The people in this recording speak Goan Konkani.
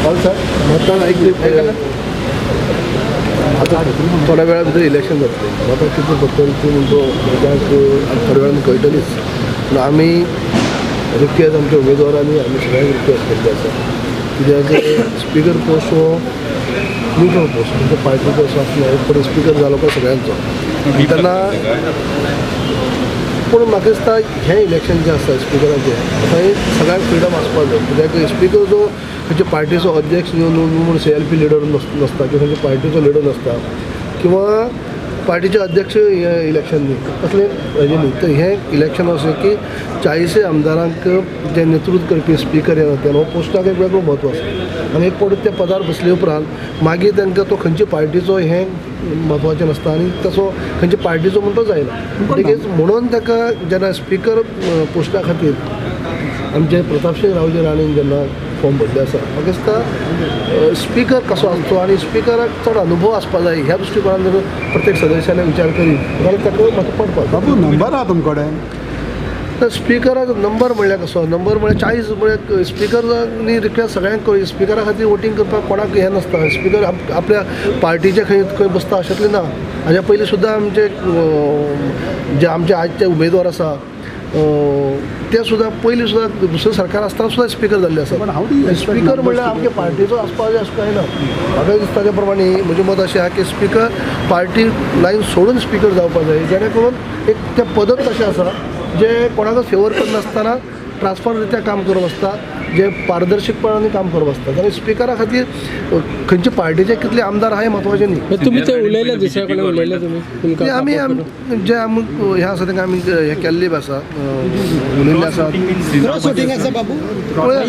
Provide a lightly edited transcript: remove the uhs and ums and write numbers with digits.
पाल साहेब, मतान ऐकली. आतां थोड्या वेळा भितर इलेक्शन जातलें. मतां कितली पडटली ती म्हण तो लोकांक थोड्या वेळान कळटलीच. पूण आमी रिक्वेस्ट, आमच्या उमेदवारांनी, आमी सगळ्यांक रिक्वेस्ट केल्ली आसा, कित्याक स्पिकर पोस्ट हो न्युट्रल पोस्ट, म्हणजे पार्टीचो असो आसना. एक फावटी स्पिकर जालो काय सगळ्यांचो तेन्ना. पूण म्हाका दिसता, हें इलेक्शन जें आसा स्पिकराचें, थंय सगळ्यांक फ्रिडम आसपाक जाय, कित्याक स्पिकर जो खंयच्या पार्टीचो अध्यक्ष म्हूण सीएलपी लिडर नासता किंवा खंयच्या पार्टीचो लिडर नासता किंवा पार्टीचे अध्यक्ष हें इलेक्शन न्ही, तसलें हेजें न्ही. तर हें इलेक्शन अशें की 40 आमदारांक जे नेतृत्व करपी स्पिकर ह्या नात्यान हो पोस्टाक एक वेगळो म्हत्व आसा. आनी एक फावटी त्या पदार बसले उपरांत मागीर तांकां तो खंयचे पार्टीचो हें म्हत्वाचें नासता आनी तसो खंयचे पार्टीचो म्हण तो जायना. म्हणटकीच म्हणून ताका जेन्ना स्पिकर पोस्टा खातीर आमचे प्रतापसिंग रावजी राणेन जेन्ना फॉर्म भरले आसा, म्हाका दिसता स्पिकर कसो आसचो आनी स्पिकराक चड अनुभव आसपा जाय, ह्या दृश्टिकोनान जर प्रत्येक सदस्याने विचार करीत जाल्यार ताका म्हाका पडपाक. बाबू, नंबर आहा तुमकडे? तर स्पिकराचो नंबर म्हणल्यार कसो नंबर? म्हणल्यार 40 म्हणल्यार स्पिकरांनी रिक्वेस्ट सगळ्यांक करूं. स्पिकरा खातीर वोटींग करपाक कोणाक हें नासता. स्पिकर आपल्या पार्टीचे खंय खंय बसता अशेंतलें ना. हाज्या पयलीं सुद्दां आमचे जे आमचे आजचे उमेदवार आसा, ते सुद्दां पयलीं सुद्दां दुसरें सरकार आसतना सुद्दां स्पिकर जाल्ले आसा. पण how do you expect speaker numbers म्हणल्यार to आमच्या पार्टीचो आसपाक जाय अशें कांय ना. म्हाका दिसता त्या प्रमाणे म्हजें मत अशें आहा की स्पिकर पार्टी लायन सोडून स्पिकर जावपाक जाय, जेणे करून एक तें पदच तशें आसा जे कोणाकच फेवर करनासतना ट्रान्सपरंट रित्या काम करप आसता, जे पारदर्शकपणान काम करप आसता. आनी स्पिकरा खातीर खंयचे पार्टीचे कितले आमदार आहा हें म्हत्वाचें न्ही. तुम्ही ते उलयले, दुसऱ्या कडेन उलयले तुम्ही ते तुमकां आमी support करून? जे आमी हें आसा, तांकां आमी हें केल्लें बी आसा, उलयल्लें आसा. क्रॉस वोटिंग आसा बाबू? पळया.